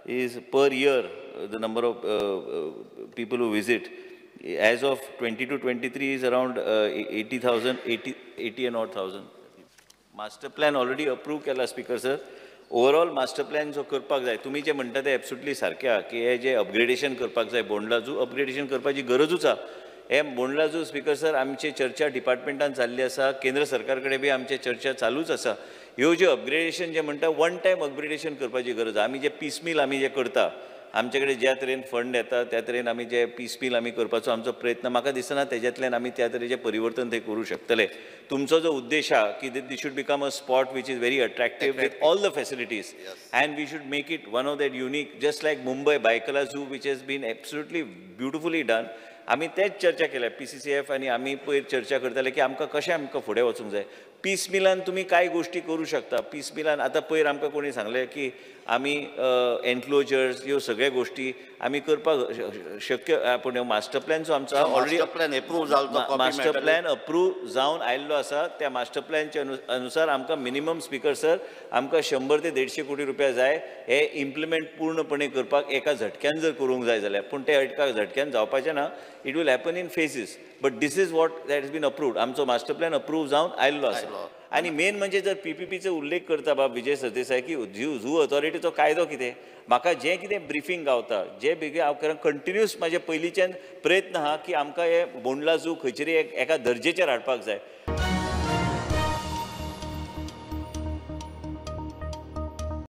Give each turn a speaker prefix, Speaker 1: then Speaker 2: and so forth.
Speaker 1: is per year the number of people who visit as of 22-23 is around 80,000, 80 and odd thousand. Master plan already approve केला speaker sir. Overall master plan जो करपाक जाय, तुमी जे म्हणटा ते absolutely सारकें आहा की हे जे अपग्रेडेशन करपाक जाय, बोंडला झू अपग्रेडेशन करपाची गरजूच आहा. हे बोंडला झू स्पीकर सर आमची चर्चा डिपार्टमेंटान जाल्ली आसा, केंद्र सरकार कडेन बी आमची चर्चा चालूच आसा. ह्यो ज्यो अपग्रेडेशन जे म्हणटा वन टायम अपग्रेडेशन करपाची गरज आहा. आमी जे पिसमील आमी जे करता, आमचे कडेन ज्या तरेन फंड येता त्या तरेन आमी जे पिसमील आमी करपाचो आमचो प्रयत्न, म्हाका दिसना तेज्यांतल्यान आमी त्या तरेचें परिवर्तन थंय करूं शकतले. तुमचो जो उद्देश आहा की this should become a spot which is very attractive with all the facilities and we should make it one of that unique, just like Mumbai Byculla zoo which has been absolutely beautifully done. आमी तेच चर्चा केल्या PCCF आनी आमी पयर चर्चा करताले की आमकां कशें आमकां फुडें वचूंक जाय. पीस मिलान तुमी कांय गोश्टी करूं शकता. पीस मिलान आतां पयर आमकां कोणी सांगलें की आमी एनक्लोजर्स ह्यो सगळ्यो गोश्टी आमी करपाक शक्य, पूण मास्टर प्लॅन जो आमचो ऑलरेडी मास्टर प्लॅन अप्रूव जावन आयिल्लो आसा, त्या मास्टर प्लॅनच्या अनुसार आमकां मिनिमम स्पीकर सर आमकां 100 ते 150 कोटी रुपया जाय हे इम्प्लिमेंट पूर्णपणे करपाक, एका झटक्यान जर करूंक जाय जाल्यार. पूण ते एका झटक्यान जावपाचें ना, it will happen in phases, but this is what that has been approved. आमचो मास्टर प्लॅन अप्रूव जावन आयिल्लो आसा. आनी मेन म्हणजे जर PPPचो उल्लेख करता बाब विजय सरदेसाय की झू ऑथॉरिटीचो कायदो कितें, म्हाका जें कितें ब्रिफींग गावता जे बेगीन हांव कारण कंटिन्यूस म्हाजे पयलींच्यान प्रयत्न आहा की आमकां हे बोंडला झू खंयतरी एका दर्जेचेर हाडपाक जाय.